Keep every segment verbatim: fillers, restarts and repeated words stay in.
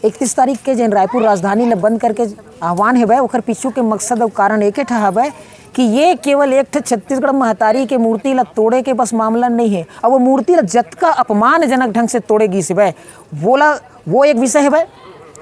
इकतीस तारीख के जेन रायपुर राजधानी ल बंद करके आह्वान हेवय, ओखर पीछू के मकसद अउ कारण एके ठा हवय कि ये केवल एक ठा छत्तीसगढ़ महतारी के मूर्ति ल तोड़े के बस मामला नहीं हे। अब वो मूर्ति ल जतका अपमानजनक ढंग से तोड़े गिस हेवय, वोला, वो एक विषय हेवय।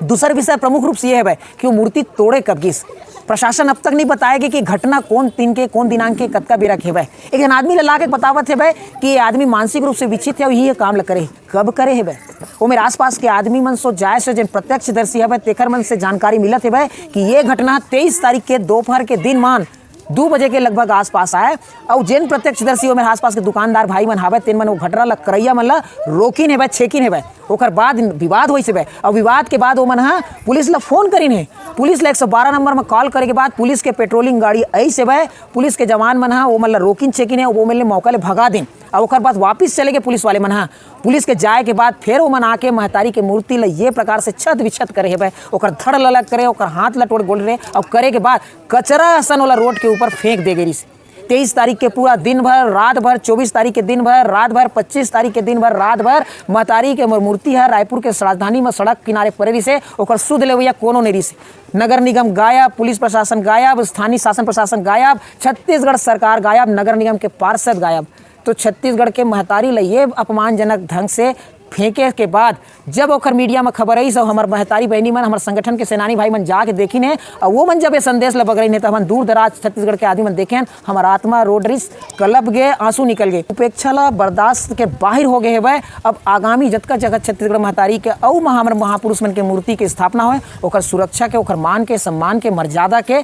दूसर विषय प्रमुख रूप से ये हेवय कि वो मूर्ति तोड़े कब गिस। प्रशासन अब तक नहीं बताए गे कि घटना कौन दिन के, कौन दिनांक के, कतका बेरा के हेवय। एक झन आदमी ल लाके बतावत हेवय कि ये आदमी मानसिक रूप से विक्षिप्त हे अउ ये काम ल करे। कब करे हेवय? वो मेरे आसपास के आदमी मन सो जाय से जेन प्रत्यक्षदर्शी हवय, तेखर मन से जानकारी मिलत हेवय कि ये घटना तेईस तारीख के दोपहर के दिन मान दू बजे के लगभग आसपास आय। अउ जेन प्रत्यक्षदर्शी, वो मेरे आसपास के दुकानदार भाई मन हवय, तेन मन वो घटना ल करइया मन ल रोकिन हेवय, छेकिन हेवय। ओकर बाद विवाद होइस हेवय, अउ विवाद के बाद वो मन ह पुलिस ल फोन करिन हे। पुलिस ल एक सौ बारह नंबर म कॉल करे के बाद पुलिस के पेट्रोलिंग गाड़ी आइस हेवय। पुलिस के जवान मन ह वो मन ल रोकिन, छेकिन हे, वो मन ले मौका ले भगा दिन। अउ ओकर बाद वापिस चले गे पुलिस वाले मन ह। पुलिस के जाए के बाद फेर ओमन आके महतारी के मूर्ति ल ये प्रकार से छत विछत करे हेवय, ओकर धड़ ल अलग करे, ओकर हाथ ल टोड़ गोल रे, अउ करे के बाद कचरा असन ओला रोड के ऊपर फेंक दे गे रिहिस। तेईस तारीख के पूरा दिन भर, रात भर, चौबीस तारीख के दिन भर, रात भर, पच्चीस तारीख के दिन भर, रात भर महतारी के मूर्ति ह रायपुर के राजधानी म सड़क किनारे परे रिहिस हे, ओकर सुध लेवइया कोनो नइ रिहिस हे। नगर निगम गायब, पुलिस प्रशासन गायब, स्थानीय शासन प्रशासन गायब, छत्तीसगढ़ सरकार गायब, नगर निगम के पार्षद गायब। तो छत्तीसगढ़ के महतारी ल ये अपमानजनक ढंग से फेंके के बाद जब ओखर मीडिया म खबर आइस अउ हमर महतारी बहिनी मन, हमर संगठन के सेनानी भाई मन जाके देखिन हे, अउ वो मन जब ये संदेश ल बगरइन हे, त हमन दूर दराज छत्तीसगढ़ के आदमी मन देखेन, हमर आत्मा रो डरिस, कलप गे, आंसू निकल गे। उपेक्षा ल बर्दाश्त के बाहिर हो गे हेवय। अब आगामी जतका जगह छत्तीसगढ़ महतारी के अउ महा-, हमर महापुरुष मन के मूर्ति के स्थापना होय, ओकर सुरक्षा के, ओकर मान के, सम्मान के, मर्यादा के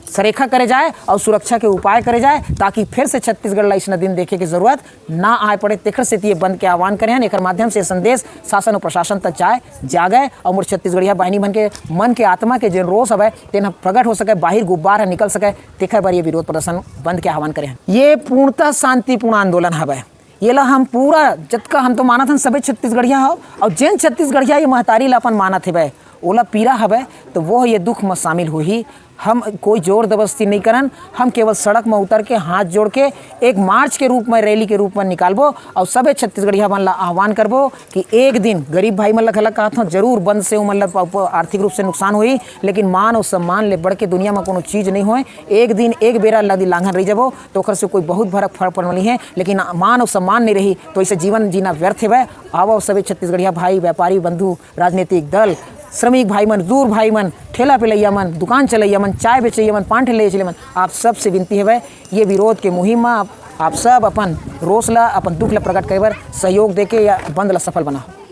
सरेखा करे जाए अउ सुरक्षा के उपाय करे जाए, ताकि फेर से छत्तीसगढ़ ला अइसना दिन देखे के जरूरत ना आए पड़े। तेखर सेती ये बंद के आह्वान करे हन। एकर माध्यम से संदेश शासन अउ प्रशासन तक जाए, जागे अउ मोर छत्तीसगढ़िया बहिनी मन के मन के आत्मा के जेन रोष हवय, तेन ह प्रकट हो सके, बाहिर गुब्बार ह निकल सके, तेखर बर ये विरोध प्रदर्शन बंद के आह्वान करे हन। ये पूर्णतः शांतिपूर्ण आंदोलन हवय। येला हम पूरा, जतका हम तो मानत हन, सबे छत्तीसगढ़िया हो, अउ जेन छत्तीसगढ़िया ये महतारी ला अपन मानत हेवय, ओला पीरा हवय, तो वो ये दुख म शामिल होही। हम कोई जोर जबरदस्ती नहीं करन, हम केवल सड़क म उतर के, हाथ जोड़ के, एक मार्च के रूप में, रैली के रूप में निकालबो अउ सबे छत्तीसगढ़िया मन ला आह्वान करबो कि एक दिन गरीब भाई मन ला घलक कहत हंव, जरूर बंद से उमन ला प-, प-, आर्थिक रूप से नुकसान होही, लेकिन मान अउ सम्मान ले बढ़ के दुनिया में कोनो चीज नहीं होय। एक दिन एक बेरा यदि लांघन रहि जाबो, तो ओकर से कोई बहुत फरक फर्क पड़ने वाली है, लेकिन मान अउ सम्मान नहीं रही, तो ऐसे जीवन जीना व्यर्थ हेवय। आवव सबे छत्तीसगढ़िया भाई, व्यापारी बंधु, राजनीतिक दल, श्रमिक भाई मन, मजदूर भाई मन, ठेला पेलैया मन, दुकान चलैया मन, चाय बेचैया मन, पान ठेले बेचैया मन, आप सब से विनती हेवय, ये विरोध के मुहिम म आप, आप सब अपन रोष ला, अपन दुख ला प्रकट करे बर सहयोग देके या बंद ला सफल बनाओ।